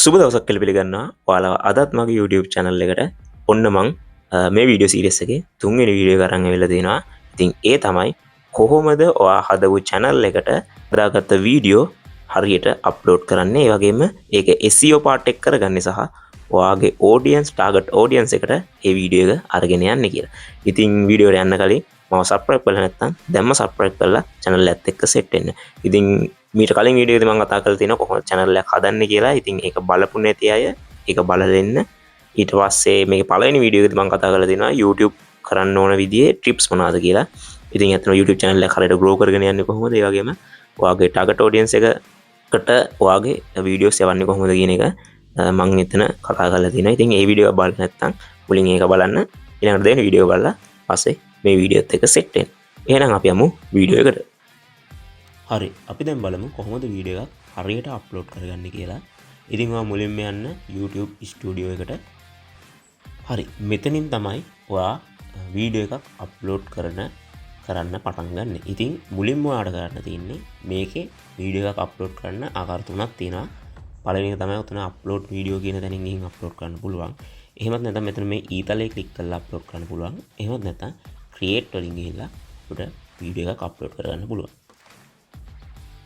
සුබ දවසක් කියලා පිළිගන්නවා ඔයාලව අදත් මගේ YouTube channel එකට. ඔන්න මං මේ වීඩියෝ සීරීස් එකේ තුන්වෙනි වීඩියෝ එක අරන් ඇවිල්ලා තිනවා. ඉතින් ඒ තමයි කොහොමද ඔයා හදපු channel එකට හදාගත්ත වීඩියෝ හරියට අප්ලෝඩ් කරන්නේ, ඒ වගේම ඒක SEO part එක කරගන්නේ සහ ඔයාගේ ඔඩියන්ස්, ටාගට් ඔඩියන්ස් එකට ඒ වීඩියෝ එක අරගෙන යන්නේ කියලා. ඉතින් වීඩියෝ එකට යන්න කලින් මම සබ්ස්ක්‍රයිබ් කරලා නැත්නම් දැන්ම සබ්ස්ක්‍රයිබ් කරලා channel එකත් එක්ක සෙට් වෙන්න. ඉතින් මීට කලින් වීඩියෝ එකේදී මම කතා කරලා තියෙනවා කොහොමද channel එකක් හදන්නේ කියලා. ඉතින් ඒක බලපු නැති අය ඒක බලලා එන්න. ඊට පස්සේ මේකේ පළවෙනි වීඩියෝ එකේදී මම කතා කරලා තියෙනවා YouTube කරන්න ඕන විදිහේ ටිප්ස් මොනවද කියලා. ඉතින් ඇත්තටම YouTube channel එක හරියට grow කරගෙන යන්නේ කොහොමද? ඒ වගේම ඔයාගේ ටාගට් ඔඩියන්ස් එකකට ඔයාගේ වීඩියෝස් යවන්නේ කොහොමද කියන එක මං එතන කතා කරලා තියෙනවා. ඉතින් ඒ වීඩියෝ එක බලන්න නැත්නම් මුලින් ඒක බලන්න. ඊළඟට දෙවෙනි වීඩියෝ බලලා පස්සේ මේ වීඩියෝත් එක්ක සෙට් වෙන්න. එහෙනම් අපි යමු වීඩියෝ එකට. හරි, අපි දැන් බලමු කොහොමද වීඩියෝ එකක් හරියට අප්ලෝඩ් කරගන්නේ කියලා. ඉතින් ඔයා මුලින්ම යන්න YouTube studio එකට. හරි, මෙතනින් තමයි ඔයා වීඩියෝ එකක් අප්ලෝඩ් කරන්න පටන් ගන්න. ඉතින් මුලින්ම ඔයාට කරන්න තියෙන්නේ මේකේ වීඩියෝ එකක් අප්ලෝඩ් කරන්න ආකාර තුනක් තියෙනවා. පළවෙනි එක තමයි ඔතන අප්ලෝඩ් වීඩියෝ කියන තැනින් ගිහින් අප්ලෝඩ් කරන්න පුළුවන්. එහෙමත් නැත්නම් මෙතන මේ ඊතලේ ක්ලික් කරලා අප්ලෝඩ් කරන්න පුළුවන්. එහෙමත් නැත්නම් ක්‍රියේට් වලින් ගිහිල්ලා අපිට වීඩියෝ එකක් අප්ලෝඩ් කරගන්න පුළුවන්.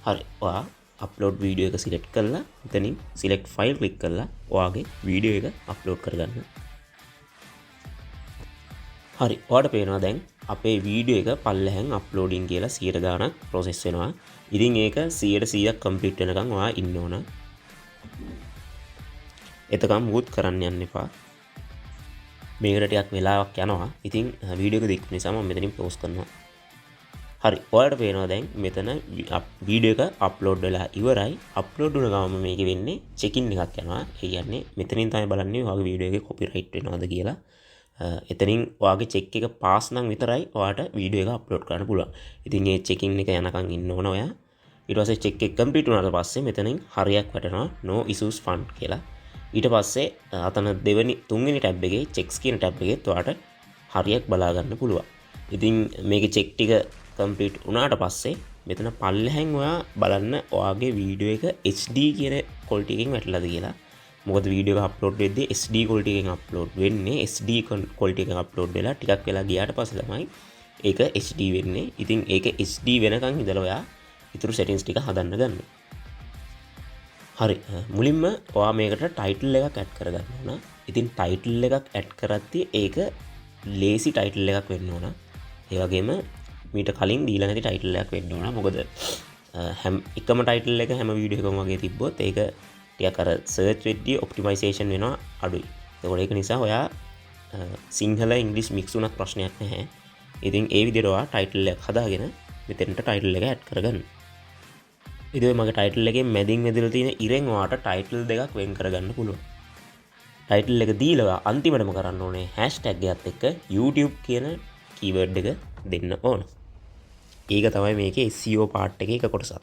හරි, ඔයා අප්ලෝඩ් වීඩියෝ එක සිලෙක්ට් කරලා එතනින් සිලෙක්ට් ෆයිල් ක්ලික් කරලා ඔයාගේ වීඩියෝ එක අප්ලෝඩ් කරගන්න. හරි, ඔයාලට පේනවා දැන් අපේ වීඩියෝ එක පල්ලෙහෙන් අප්ලෝඩින් කියලා 100 ගාණක් ප්‍රොසෙස් වෙනවා. ඉතින් ඒක 100% කම්ප්ලීට් වෙනකන් ඔයා ඉන්න ඕන. එතකම් මුකුත් කරන්න යන්න එපා. මේකට ටිකක් වෙලාවක් යනවා. ඉතින් වීඩියෝ එක දික් නිසා මම මෙතනින් පෝස්ට් කරනවා. හරි, ඔයාලට පේනවා දැන් මෙතන වීඩියෝ එක අප්ලෝඩ් වෙලා ඉවරයි. අප්ලෝඩ් වුණ ගමන් මේකේ වෙන්නේ චෙකින් එකක් යනවා. ඒ කියන්නේ මෙතනින් තමයි බලන්නේ ඔයාගේ වීඩියෝ එකේ කොපිරයිට් වෙනවද කියලා. එතනින් ඔයාගේ චෙක් එක පාස් නම් විතරයි ඔයාට වීඩියෝ එක අප්ලෝඩ් කරන්න පුළුවන්. ඉතින් ඒ චෙකින් එක යනකම් ඉන්න ඕන ඔයා. ඊට පස්සේ චෙක් එක කම්ප්ලීට් වුණාට පස්සේ මෙතනින් හරියක් වැටෙනවා no issues found කියලා. ඊට පස්සේ අතන දෙවෙනි තුන්වෙනි ටැබ් එකේ චෙක්ස් කියන ටැබ් එකෙත් ඔයාට හරියක් බලා ගන්න පුළුවන්. ඉතින් මේකේ චෙක් ටික කම්ප්ලීට් වුණාට පස්සේ මෙතන පල්ලෙහෙන් ඔයා බලන්න ඔයාගේ වීඩියෝ එක HD කියන ක්වොලිටි එකෙන් වැටලාද කියලා. මොකද වීඩියෝ එක අප්ලෝඩ් වෙද්දී SD quality එකෙන් අප්ලෝඩ් වෙන්නේ. SD quality එකෙන් අප්ලෝඩ් වෙලා ටිකක් වෙලා ගියාට පස්සේ තමයි ඒක HD වෙන්නේ. ඉතින් ඒක HD වෙනකන් ඉඳලා ඔයා ඉතුරු සෙටින්ග්ස් ටික හදන්න ගන්න. හරි, මුලින්ම ඔයා මේකට ටයිටල් එකක් ඇඩ් කරගන්න ඕන. ඉතින් ටයිටල් එකක් ඇඩ් කරද්දී ඒක ලේසි ටයිටල් එකක් වෙන්න ඕන. ඒ වගේම මීට කලින් දීලා නැති ටයිටල් එකක් වෙන්න ඕන. මොකද හැම එකම ටයිටල් එක හැම වීඩියෝ එකකම වගේ තිබ්බොත් ඒක ටිකක් අර සර්ච් වෙද්දී ඔප්ටිමයිසේෂන් වෙනවා අඩුයි. එතකොට ඒක නිසා ඔයා සිංහල ඉංග්‍රීසි මික්ස් වුණත් ප්‍රශ්නයක් නැහැ. ඉතින් ඒ විදිහට ඔයා ටයිටල් එකක් හදාගෙන මෙතෙන්ට ටයිටල් එක ඇඩ් කරගන්න. ඉතින් ඔය මගේ ටයිටල් එකේ මැදින් වැදලා තියෙන ඉරෙන් ඔයාට ටයිටල් දෙකක් වෙන් කරගන්න පුළුවන්. ටයිටල් එක දීලා ඔයා අන්තිමටම කරන්න ඕනේ හැෂ්ටැග් එකත් එක්ක YouTube කියන කීවර්ඩ් එක දෙන්න ඕන. ඒක තමයි මේකේ SEO part එකේ එක කොටසක්.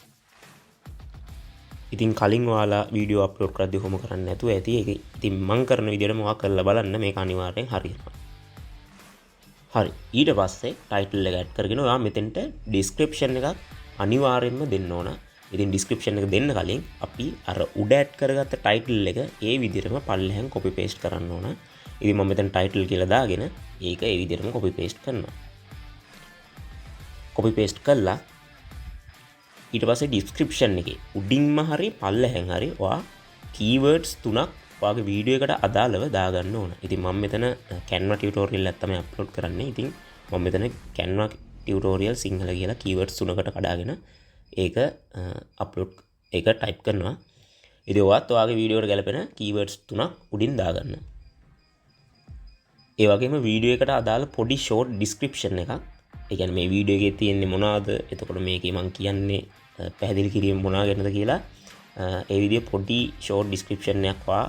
ඉතින් කලින් ඔයාලා වීඩියෝ අප්ලෝඩ් කරද්දී කොහොම කරන්නේ නැතුව ඇති. ඒක ඉතින් මං කරන විදිහටම ඔයා කරලා බලන්න, මේක අනිවාර්යෙන් හරියනවා. හරි, ඊට පස්සේ ටයිටල් එක ඇඩ් කරගෙන ඔයා මෙතෙන්ට ඩිස්ක්‍රිප්ෂන් එකක් අනිවාර්යෙන්ම දෙන්න ඕන. ඉතින් ඩිස්ක්‍රිප්ෂන් එක දෙන්න කලින් අපි අර උඩ ඇඩ් කරගත්ත ටයිටල් එක ඒ විදිහටම පල්ලෙහාන් කොපි පේස්ට් කරන්න ඕන. ඉතින් මම මෙතන ටයිටල් කියලා දාගෙන ඒක ඒ විදිහටම කොපි පේස්ට් කරනවා. කොපි පේස්ට් කළා ඊට පස්සේ ඩිස්ක්‍රිප්ෂන් එකේ උඩින්ම හරි පල්ලෙහෙන් හරි ඔයා කීවර්ඩ්ස් තුනක් ඔයාගේ වීඩියෝ එකට අදාළව දාගන්න ඕන. ඉතින් මම මෙතන Canva tutorial එකක් තමයි අප්ලෝඩ් කරන්නේ. ඉතින් මම මෙතන Canva tutorial Sinhala කියලා කීවර්ඩ්ස් තුනකට කඩාගෙන ඒක අප්ලෝඩ් ඒක ටයිප් කරනවා. ඉතින් ඔයාත් ඔයාගේ වීඩියෝ එකට ගැලපෙන කීවර්ඩ්ස් තුනක් උඩින් දාගන්න. ඒ වගේම වීඩියෝ එකට අදාළ පොඩි ෂෝට් ඩිස්ක්‍රිප්ෂන් එකක්. ඒ කියන්නේ මේ වීඩියෝ එකේ තියෙන්නේ මොනවද? එතකොට මේකේ මං කියන්නේ පැහැදිලි කිරීම මොනවා ගැනද කියලා ඒ විදිහේ පොඩි ෂෝට් ඩිස්ක්‍රිප්ෂන් එකක් වා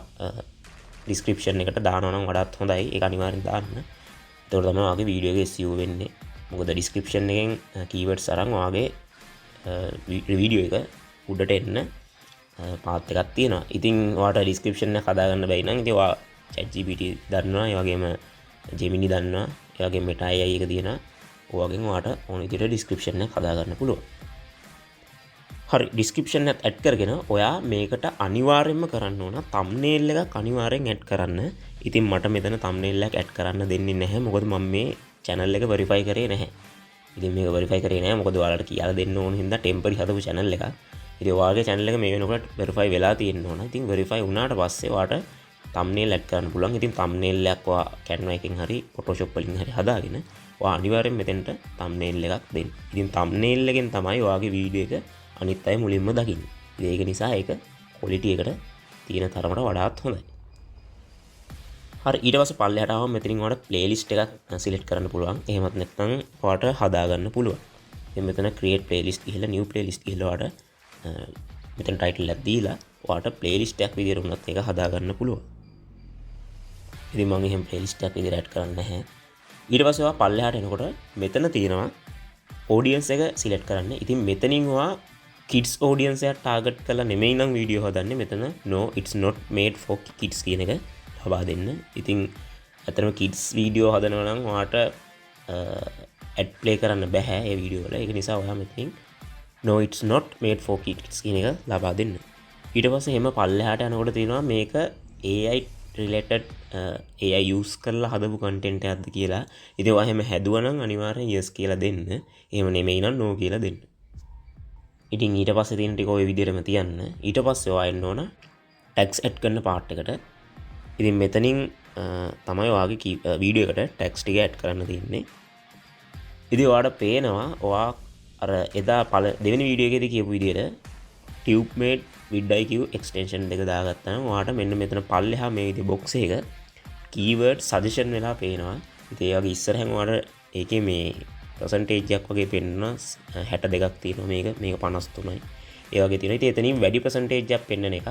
ඩිස්ක්‍රිප්ෂන් එකට දානවා නම් වඩාත් හොඳයි. ඒක අනිවාර්යෙන් දාන්න. එතකොට තමයි ඔයාගේ වීඩියෝ එකේ SEO වෙන්නේ. මොකද ඩිස්ක්‍රිප්ෂන් එකෙන් කීවර්ඩ්ස් අරන් ඔයාගේ වීඩියෝ එක උඩට එන්න පාත් එකක් තියෙනවා. ඉතින් ඔයාට ඩිස්ක්‍රිප්ෂන් එක හදාගන්න බැරි නම් ඉතින් ඔයා ChatGPT දන්නවා, ඒ වගේම Gemini දන්නවා, ඒ වගේම Meta AI එක තියෙනවා. ඔයාගෙන් ඔයාට ඕන විදිහට ඩිස්ක්‍රිප්ෂන් එක හදාගන්න පුළුවන්. හරි, ඩිස්ක්‍රිප්ෂන් එකත් ඇඩ් කරගෙන ඔයා මේකට අනිවාර්යයෙන්ම කරන්න ඕන තම්නේල් එකක් අනිවාර්යෙන් ඇඩ් කරන්න. ඉතින් මට මෙතන තම්නේල් එකක් ඇඩ් කරන්න දෙන්නේ නැහැ. මොකද මම මේ චැනල් එක වෙරිෆයි කරේ නැහැ. ඉතින් මේක වෙරිෆයි කරේ නැහැ මොකද ඔයාලට කියලා දෙන්න ඕන හින්දා ටෙම්පරරි හදපු චැනල් එකක්. ඉතින් ඔයාගේ චැනල් එක මේ වෙනකොට වෙරිෆයි වෙලා තියෙන්න ඕන. ඉතින් වෙරිෆයි වුණාට පස්සේ ඔයාට තම්නේල් ඇඩ් කරන්න පුළුවන්. ඉතින් තම්නේල් එකක් ඔයා Canva එකෙන් හරි Photoshop වලින් හරි හදාගෙන ඔයා අනිවාර්යෙන් මෙතෙන්ට තම්නේල් එකක් දෙන්න. ඉතින් තම්නේල් එකෙන් තමයි ඔයාගේ වීඩියෝ එක අනිත් අය මුලින්ම දකින්නේ. ඉතින් ඒක නිසා ඒක ක්වොලිටි එකට තියෙන තරමට වඩාත් හොඳයි. හරි, ඊට පස්සේ පල්ලෙහාට ආවම මෙතනින් ඔයාලට ප්ලේලිස්ට් එකක් සිලෙක්ට් කරන්න පුළුවන්. එහෙමත් නැත්නම් ඔයාලට හදාගන්න පුළුවන්. ඉතින් මෙතන ක්‍රියේට් ප්ලේලිස්ට් ගිහලා නිව් ප්ලේලිස්ට් ගිහලා ඔයාලට මෙතන ටයිටල් එකක් දීලා ඔයාලට ප්ලේලිස්ට් එකක් විදියට වුණත් ඒක හදාගන්න පුළුවන්. ඉතින් මම එහෙම ප්ලේලිස්ට් එකක් විදියට ඇඩ් කරන්නේ නැහැ. ඊට පස්සේ ඔයා පල්ලෙහාට එනකොට මෙතන තියෙනවා ඔඩියන්ස් එක සිලෙක්ට් කරන්න. ඉතින් මෙතනින් ඔයා කිඩ්ස් ඔඩියන්ස් එක ටාගට් කරලා නෙමෙයි නම් වීඩියෝ හදන්නේ. මෙතන no it's not made for kids කියන එක ලබා දෙන්න. ඉතින් ඇත්තටම කිඩ්ස් වීඩියෝ හදනවා නම් ඔයාට ඇඩ් ප්ලේ කරන්න බැහැ ඒ වීඩියෝ වල. ඒක නිසා ඔයා මෙතනින් no it's not made for kids කියන එක ලබා දෙන්න. ඊට පස්සේ එහෙම පල්ලෙහාට යනකොට තියෙනවා මේක AI related, AI use කරලා හදපු කන්ටෙන්ට් එකක්ද කියලා. ඉතින් ඔයා එහෙම හැදුවා නම් අනිවාර්යෙන් yes කියලා දෙන්න. එහෙම නෙමෙයි නම් no කියලා දෙන්න. ඉතින් ඊට පස්සේ තියෙන ටික ඔය විදිහටම තියන්න. ඊට පස්සේ ඔයා එන්න ඕන ටැග්ස් ඇඩ් කරන පාර්ට් එකට. ඉතින් මෙතනින් තමයි ඔයාගේ වීඩියෝ එකට ටැග්ස් ටික ඇඩ් කරන්න තියෙන්නේ. ඉතින් ඔයාට පේනවා ඔයා අර එදා දෙවෙනි වීඩියෝ එකේදී කියපු විදිහට TubeMate vidIQ extension දෙක දාගත්තා නම් ඔයාට මෙන්න මෙතන පල්ලෙහා මේ විදිහේ බොක්ස් එක කීවර්ඩ් සජෙෂන් වෙලා පේනවා. ඉතින් ඒ වගේ ඉස්සරහින් ඔයාට ඒකේ මේ පර්සන්ටේජ් එකක් වගේ පෙන්වන 62ක් තියෙනවා. මේක 53යි. ඒ වගේ තියෙනවා. ඉතින් එතනින් වැඩි පර්සන්ටේජ් එකක් පෙන්වන එක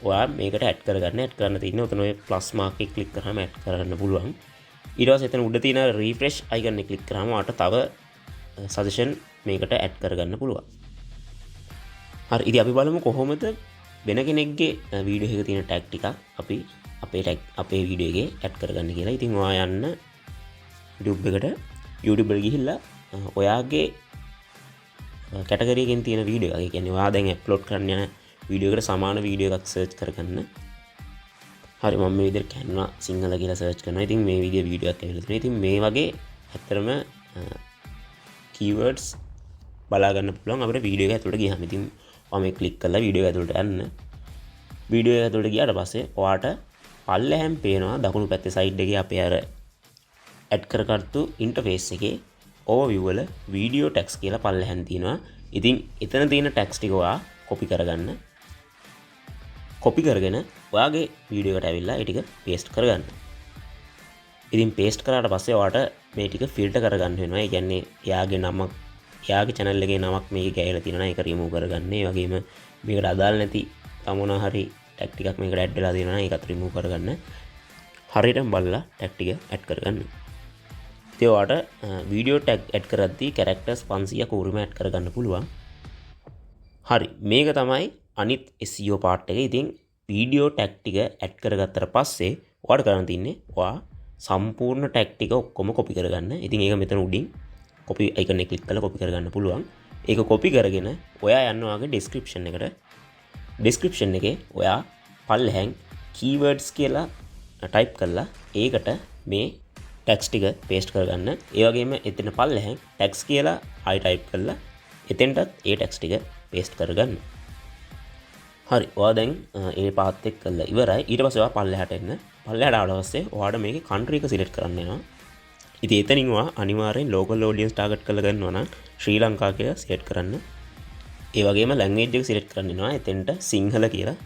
ඔයා මේකට ඇඩ් කරගන්න. ඇඩ් කරන්න තියෙන්නේ ඔතන ඔය ප්ලස් මාක් එක ක්ලික් කරාම ඇඩ් කරගන්න පුළුවන්. ඊට පස්සේ එතන උඩ තියෙන රිෆ්‍රෙෂ් අයිකන් එක ක්ලික් කරාම ඔයාට තව සජෙෂන් මේකට ඇඩ් කරගන්න පුළුවන්. හරි, ඉතින් අපි බලමු කොහොමද වෙන කෙනෙක්ගේ වීඩියෝ එකක තියෙන ටැග් ටිකක් අපි අපේ ටැග් අපේ වීඩියෝ එකේ ඇඩ් කරගන්න කියලා. ඉතින් ඔයා යන්න YouTube එකට, YouTube එකට ගිහිල්ලා ඔයාගේ කැටගරි එකෙන් තියෙන වීඩියෝ එකක්, ඒ කියන්නේ ඔයා දැන් අප්ලෝඩ් කරන්න යන වීඩියෝ එකට සමාන වීඩියෝ එකක් සර්ච් කරගන්න. හරි, මම මේ විදිහට Canva Sinhala කියලා සර්ච් කරනවා. ඉතින් මේ විදිහේ වීඩියෝ එකක් ඇවිල්ලා තියෙනවා. ඉතින් මේ වගේ ඇත්තටම කීවර්ඩ්ස් බලා ගන්න පුළුවන් අපිට වීඩියෝ එක ඇතුළට ගියාම. ඉතින් ඔයා මේ ක්ලික් කරලා වීඩියෝ එක ඇතුළට යන්න. වීඩියෝ එක ඇතුළට ගියාට පස්සේ ඔයාට පල්ලෙහාන් පේනවා දකුණු පැත්තේ සයිඩ් එකේ අපේ අර ඇඩ් කරගත්තු ඉන්ටර්ෆේස් එකේ ඕවර්විව් වල වීඩියෝ ටැග්ස් කියලා පල්ලෙහාන් තියෙනවා. ඉතින් එතන තියෙන ටැග්ස් ටික ඔයා කොපි කරගන්න. කොපි කරගෙන ඔයාගේ වීඩියෝ එකට ඇවිල්ලා ඒ ටික පේස්ට් කරගන්න. ඉතින් පේස්ට් කරාට පස්සේ ඔයාට මේ ටික ෆිල්ටර් කරගන්න වෙනවා. ඒ කියන්නේ එයාගේ නමක්, එයාගේ චැනල් එකේ නමක් මේකේ ගෑවිලා තියෙනවා නම් ඒක රිමූව් කරගන්න. ඒ වගේම මේකට අදාළ නැති තව මොනවා හරි ටැග් ටිකක් මේකට ඇඩ් වෙලා තියෙනවා නම් ඒකත් රිමූව් කරගන්න. හරියටම බලලා ටැග් ටික ඇඩ් කරගන්න. ඉතින් ඔයාට වීඩියෝ ටැග් ඇඩ් කරද්දී කැරක්ටර්ස් 500ක් උරුම ඇඩ් කරගන්න පුළුවන්. හරි, මේක තමයි අනිත් SEO part එක. ඉතින් වීඩියෝ ටැග් ටික ඇඩ් කරගත්තට පස්සේ ඔයාට කරන්න තියෙන්නේ ඔයා සම්පූර්ණ ටැග් ටික ඔක්කොම කොපි කරගන්න. ඉතින් ඒක මෙතන උඩින් කොපි අයිකන් එක ක්ලික් කරලා කොපි කරගන්න පුළුවන්. ඒක කොපි කරගෙන ඔයා යන්න ඔයාගේ ඩිස්ක්‍රිප්ෂන් එකට. ඩිස්ක්‍රිප්ෂන් එකේ ඔයා පල්ලෙහාන් කීවර්ඩ්ස් කියලා ටයිප් කරලා ඒකට මේ ටැග්ස් ටික පේස්ට් කරගන්න. ඒ වගේම එතන පල්ලෙහාන් ටැග්ස් කියලා ආයි ටයිප් කරලා එතෙන්ටත් ඒ ටැග්ස් ටික පේස්ට් කරගන්න. හරි, ඔයා දැන් ඒ පාත් එක්ක කරලා ඉවරයි. ඊට පස්සේ ඔයා පල්ලෙහාට එන්න. පල්ලෙහාට ආවට පස්සේ ඔයාට මේකේ කන්ට්‍රි එක සිලෙක්ට් කරන්න වෙනවා. ඉතින් එතනින් ඔයා අනිවාර්යෙන් ලෝකල් ඔඩියන්ස් ටාගට් කරලා ගන්නවා නම් ශ්‍රී ලංකා කියලා සිලෙක්ට් කරන්න. ඒ වගේම ලැන්ග්වේජ් එක සිලෙක්ට් කරන්න වෙනවා. එතෙන්ට සිංහල කියලා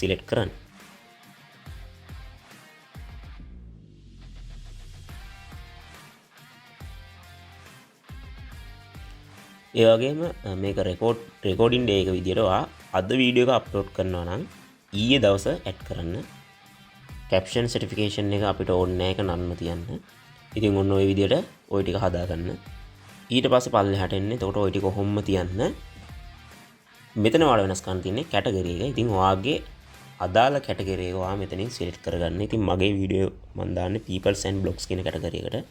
සිලෙක්ට් කරන්න. ඒ වගේම මේක රෙකෝඩින් ඩේ එක විදියට ඔයා අද වීඩියෝ එක අප්ලෝඩ් කරනවා නම් ඊයේ දවස ඇඩ් කරන්න. කැප්ෂන් සර්ටිෆිකේෂන් එක අපිට ඕනේ නෑ, ඒක නන්ම තියන්න. ඉතින් ඔන්න ඔය විදියට ඔය ටික හදාගන්න. ඊට පස්සේ පල්ලෙහාට එන්න. එතකොට ඔය ටික කොහොම්ම තියන්න. මෙතන ඔයාලා වෙනස් කරන්න තියෙන්නේ කැටගරි එක. ඉතින් ඔයාගේ අදාළ කැටගරි එක ඔයා මෙතනින් සිලෙක්ට් කරගන්න. ඉතින් මගේ වීඩියෝ මම දාන්නේ peoples and blogs කියන කැටගරි එකට.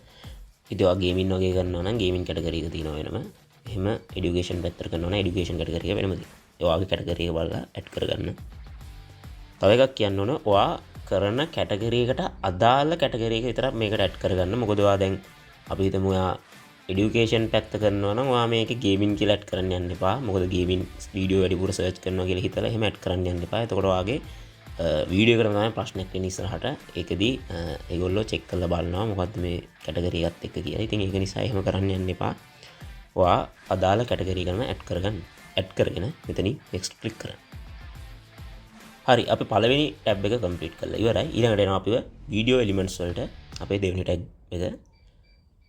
ඉතින් ඔයා ගේමින් වගේ කරනවා නම් ගේමින් කැටගරි එක තියෙනවා වෙනම. එහෙම එඩියුකේෂන් පැත්තට කරනවා නම් එඩියුකේෂන් කැටගරි එක වෙනම තියෙනවා. ඔයාගේ කැටගරි එක බලලා ඇඩ් කරගන්න. තව එකක් කියන්න ඕන, ඔයා කරන කැටගරි එකට අදාළ කැටගරි එක විතරක් මේකට ඇඩ් කරගන්න. මොකද ඔයා දැන් අපි හිතමු ඔයා එඩියුකේෂන් පැත්ත කරනවා නම් ඔයා මේකේ ගේමින් කියලා ඇඩ් කරන්න යන්න එපා. මොකද ගේමින් වීඩියෝ වැඩිපුර සර්ච් කරනවා කියලා හිතලා එහෙම ඇඩ් කරන්න යන්න එපා. එතකොට ඔයාගේ වීඩියෝ එකට තමයි ප්‍රශ්නයක් වෙන්නේ ඉස්සරහට. ඒකෙදි ඒගොල්ලෝ චෙක් කරලා බලනවා මොකද්ද මේ කැටගරි එකත් එක්ක කියලා. ඉතින් ඒක නිසා එහෙම කරන්න යන්න එපා. ඔයා අදාළ කැටගරි එකම ඇඩ් කරගන්න. ඇඩ් කරගෙන මෙතනින් next click කරන්න. හරි, අපි පළවෙනි ටැබ් එක කම්ප්ලීට් කරලා ඉවරයි. ඊළඟට එනවා අපිව වීඩියෝ එලිමන්ට්ස් වලට අපේ දෙවෙනි ටැග් එක.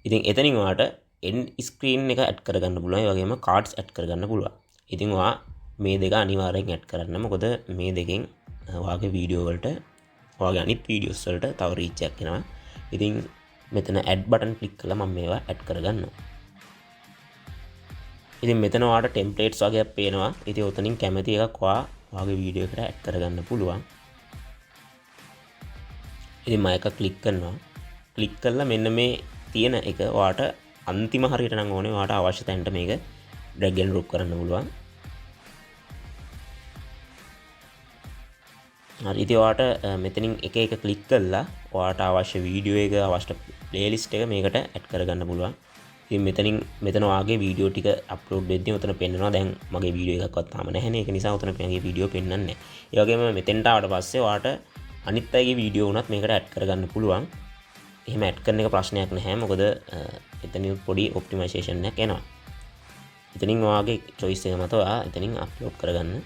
ඉතින් එතනින් ඔයාට එන්ඩ් ස්ක්‍රීන් එක ඇඩ් කරගන්න පුළුවන්. ඒ වගේම කාඩ්ස් ඇඩ් කරගන්න පුළුවන්. ඉතින් ඔයා මේ දෙක අනිවාර්යෙන් ඇඩ් කරන්න. මොකද මේ දෙකෙන් ඔයාගේ වීඩියෝ වලට, ඔයාගේ අනිත් වීඩියෝස් වලට තව රීච් එකක් එනවා. ඉතින් මෙතන ඇඩ් බටන් ක්ලික් කළා මම මේවා ඇඩ් කරගන්නවා. ඉතින් මෙතන ඔයාට ටෙම්ප්ලේට්ස් වගේක් පේනවා. ඉතින් ඔතනින් කැමති එකක් ඔයා ඔයාගේ වීඩියෝ එකට ඇඩ් කරගන්න පුළුවන්. ඉතින් මම එකක් ක්ලික් කරනවා. ක්ලික් කරලා මෙන්න මේ තියෙන එක ඔයාට අන්තිම හරියට නම් ඕනේ ඔයාට අවශ්‍ය තැනට මේක ඩ්‍රැග් ඇන්ඩ් ඩ්‍රොප් කරන්න පුළුවන්. හරි, ඉතින් ඔයාට මෙතනින් එක එක ක්ලික් කරලා ඔයාට අවශ්‍ය වීඩියෝ එක, අවශ්‍ය ප්ලේලිස්ට් එක මේකට ඇඩ් කරගන්න පුළුවන්. ඉතින් මෙතන ඔයාගේ වීඩියෝ ටික අප්ලෝඩ් වෙද්දී ඔතන පෙන්නනවා. දැන් මගේ වීඩියෝ එකක්වත් තාම නැහැනේ. ඒක නිසා ඔතන මගේ වීඩියෝ පෙන්නන්නේ නැහැ. ඒ වගේම මෙතෙන්ට ආවට පස්සේ ඔයාට අනිත් අයගේ වීඩියෝ වුණත් මේකට ඇඩ් කරගන්න පුළුවන්. එහෙම ඇඩ් කරන එක ප්‍රශ්නයක් නැහැ. මොකද එතනින් පොඩි ඔප්ටිමයිසේෂන් එකක් එනවා. එතනින් ඔයාගේ චොයිස් එක මත ඔයා එතනින් අප්ලෝඩ් කරගන්න.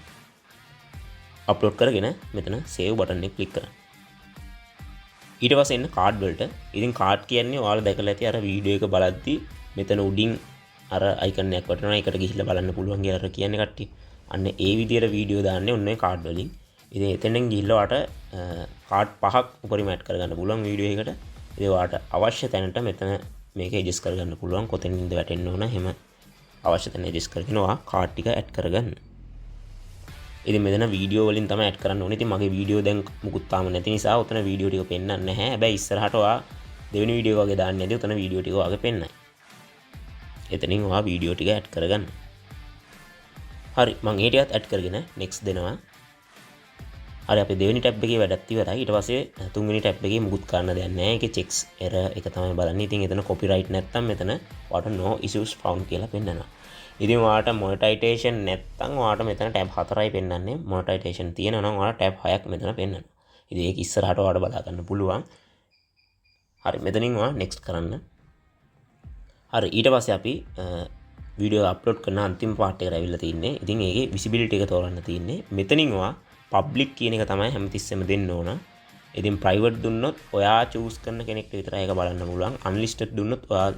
අප්ලෝඩ් කරගෙන මෙතන සේව් බටන් එක ක්ලික් කරන්න. ඊට පස්සේ එන්න කාඩ් වලට. ඉතින් කාඩ් කියන්නේ ඔයාලා දැකලා ඇති අර වීඩියෝ එක බලද්දි මෙතන උඩින් අර අයිකන් එකක් වටනවා. ඒකට ගිහිල්ලා බලන්න පුළුවන් කියලා අර කියන්නේ කට්ටිය. අන්න ඒ විදියට වීඩියෝ දාන්නේ ඔන්න ඔය කාඩ් වලින්. ඉතින් එතෙන් ගිහිල්ලා ඔයාට කාඩ් පහක් උපරිම ඇඩ් කරගන්න පුළුවන් වීඩියෝ එකට. ඉතින් ඔයාට අවශ්‍ය තැනට මෙතන මේක ඇඩ්ජස්ට් කරගන්න පුළුවන්. කොතනින්ද වැටෙන්න ඕන එහෙම අවශ්‍ය තැන ඇඩ්ජස්ට් කරගෙන ඔයා කාඩ් ටික ඇඩ් කරගන්න. ඉතින් මෙතන වීඩියෝ වලින් තමයි ඇඩ් කරන්න ඕනේ. ඉතින් මගේ වීඩියෝ දැන් මුකුත් තාම නැති නිසා ඔතන වීඩියෝ ටික පෙන්වන්නේ නැහැ. හැබැයි ඉස්සරහට ඔයා දෙවෙනි වීඩියෝ වගේ දාන්න ඇති ඔතන වීඩියෝ ටික ඔයාගේ පෙන්නයි. එතනින් ඔයා වීඩියෝ ටික ඇඩ් කරගන්න. හරි, මං ඒ ටිකත් ඇඩ් කරගෙන නෙක්ස්ට් දෙනවා. හරි, අපි දෙවෙනි ටැබ් එකේ වැඩත් ඉවරයි. ඊට පස්සේ තුන්වෙනි ටැබ් එකේ මුකුත් කරන්න දෙයක් නැහැ. ඒකේ චෙක්ස් එරර් එක තමයි බලන්නේ. ඉතින් එතන කොපිරයිට් නැත්තම් මෙතන ඔයාට no issues found කියලා පෙන්නනවා. ඉතින් ඔයාට මොනිටයිසේෂන් නැත්තම් ඔයාට මෙතන ටැබ් 4යි පෙන්නන්නේ. මොනිටයිසේෂන් තියෙනවා නම් ඔයාට ටැබ් 6ක් මෙතන පෙන්නනවා. ඉතින් ඒක ඉස්සරහට ඔයාට බලා ගන්න පුළුවන්. හරි, මෙතනින් ඔයා නෙක්ස්ට් කරන්න. හරි, ඊට පස්සේ අපි වීඩියෝ අප්ලෝඩ් කරන අන්තිම පාර්ට් එකට ඇවිල්ලා තින්නේ. ඉතින් ඒකේ විසිබිලිටි එක තෝරන්න තින්නේ. මෙතනින් ඔයා පබ්ලික් කියන එක තමයි හැමතිස්සෙම දෙන්න ඕන. ඉතින් ප්‍රයිවට් දුන්නොත් ඔයා චූස් කරන කෙනෙක්ට විතරයි ඒක බලන්න පුළුවන්. අන්ලිස්ටඩ් දුන්නොත් ඔයා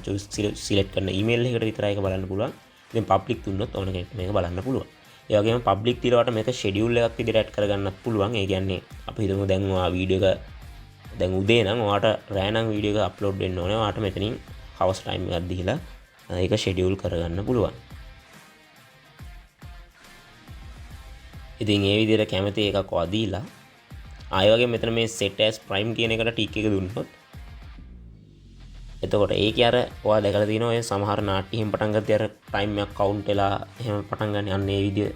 චූස් සිලෙක්ට් කරන ඊමේල් එකකට විතරයි ඒක බලන්න පුළුවන්. ඉතින් පබ්ලික් දුන්නොත් ඕන කෙනෙක්ට මේක බලන්න පුළුවන්. ඒ වගේම පබ්ලික් දීලා ඔයාට මේක ෂෙඩියුල් එකක් විදිහට ඇඩ් කරගන්නත් පුළුවන්. ඒ කියන්නේ අපි හිතමු දැන් ඔයා වීඩියෝ එක දැන් උදේ නම් ඔයාට රෑ නම් වීඩියෝ එක අප්ලෝඩ් වෙන්න ඕනේ. ඔයාට මෙතනින් හවස ටයිම් එකක් දීලා ඒක ෂෙඩියුල් කරගන්න පුළුවන්. ඉතින් ඒ විදිහට කැමති එකක් ඔයා දීලා ආයෙ වගේ මෙතන මේ set as prime කියන එකට ටික් එක දුන්නොත් එතකොට ඒකේ අර ඔයා දැකලා තියෙනවා ඔය සමහර නාට්‍ය එහෙම පටන් ගද්දී අර ටයිම් එකක් කවුන්ට් වෙලා එහෙම පටන් ගන්න. අන්න ඒ විදිය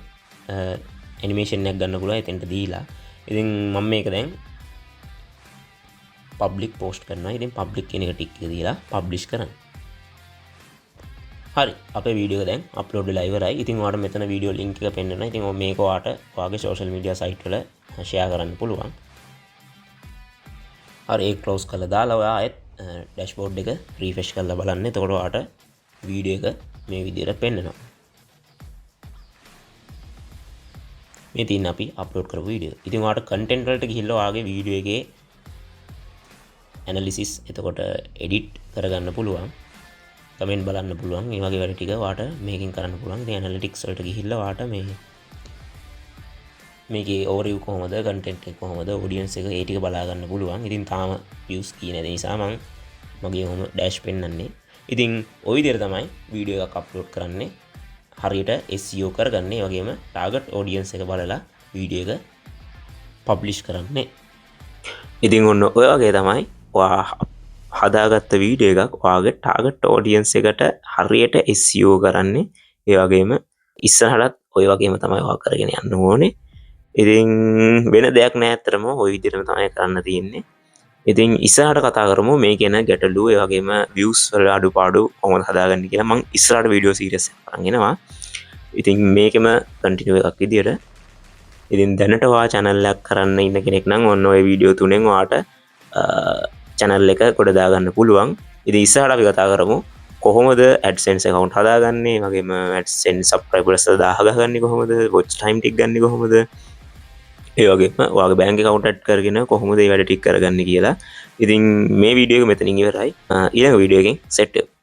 ඇනිමේෂන් එකක් ගන්න පුළුවන් එතෙන්ට දීලා. ඉතින් මම මේක දැන් පබ්ලික් පෝස්ට් කරනවා. ඉතින් පබ්ලික් කියන එක ටික් එක දීලා පබ්ලිෂ් කරන්න. හරි, අපේ වීඩියෝ එක දැන් අප්ලෝඩ් වෙලා ඉවරයි. ඉතින් ඔයාලට මෙතන වීඩියෝ ලින්ක් එක පෙන්වනවා. ඉතින් ඔය මේක ඔයාට ඔයාගේ සෝෂල් මීඩියා සයිට් වල ෂෙයා කරන්න පුළුවන්. හරි, ඒක ක්ලෝස් කරලා දාලා ඔයා ආයෙත් ඩෑෂ්බෝඩ් එක රීෆ්‍රෙෂ් කරලා බලන්න. එතකොට ඔයාට වීඩියෝ එක මේ විදිහට පෙන්වනවා. මේ තියෙන අපි අප්ලෝඩ් කරපු වීඩියෝ. ඉතින් ඔයාට කන්ටෙන්ට් වලට ගිහිල්ලා ඔයාගේ වීඩියෝ එකේ ඇනලිසිස් එතකොට එඩිට් කරගන්න පුළුවන්. කමෙන්ට් බලන්න පුළුවන්. මේ වගේ වැඩ ටික ඔයාට මේකෙන් කරන්න පුළුවන්. ඉතින් ඇනලිටික්ස් වලට ගිහිල්ලා ඔයාට මේකේ ඕවර්විව් කොහොමද, කන්ටෙන්ට් එක කොහොමද, ඔඩියන්ස් එක ඒ ටික බලා ගන්න පුළුවන්. ඉතින් තාම views කී නැති නිසා මං මගේ ඔහොම ඩෑෂ් පෙන්නන්නේ. ඉතින් ওই විදිහට තමයි වීඩියෝ එකක් අප්ලෝඩ් කරන්නේ. හරියට SEO කරගන්නේ, ඒ වගේම ටාගට් ඔඩියන්ස් එක බලලා වීඩියෝ එක පබ්ලිෂ් කරන්නේ. ඉතින් ඔන්න ඔය වගේ තමයි ඔයා හදාගත්ත වීඩියෝ එකක් ඔයාගේ ටාගට් ඔඩියන්ස් එකට හරියට SEO කරන්නේ. ඒ වගේම ඉස්සරහටත් ඔය වගේම තමයි ඔයා කරගෙන යන්න ඕනේ. ඉතින් වෙන දෙයක් නෑ, ඇත්තටම ඔය විදිහටම තමයි කරන්න තියෙන්නේ. ඉතින් ඉස්සරහට කතා කරමු මේ කියන ගැටලු, ඒ වගේම views වල අඩුපාඩු කොහොමද හදාගන්නේ කියලා. මං ඉස්සරහට වීඩියෝ සීරීස් එකක් අරන් එනවා. ඉතින් මේකෙම කන්ටිනියු එකක් විදියට. ඉතින් දැනට ඔයා චැනල් එකක් කරන්න ඉන්න කෙනෙක් නම් ඔන්න ඔය වීඩියෝ තුනෙන් ඔයාට චැනල් එක ගොඩ දාගන්න පුළුවන්. ඉතින් ඉස්සරහට අපි කතා කරමු කොහොමද AdSense account හදාගන්නේ, වගේම AdSense subscribers 1000 ගහගන්නේ කොහොමද, watch time ටික ගන්නේ කොහොමද, ඒ වගේම ඔයාගේ බැංක් account add කරගෙන කොහොමද ඒ වැඩ ටික කරගන්නේ කියලා. ඉතින් මේ වීඩියෝ එක මෙතනින් ඉවරයි. ඊළඟ වීඩියෝ එකෙන් සෙට් වෙමු.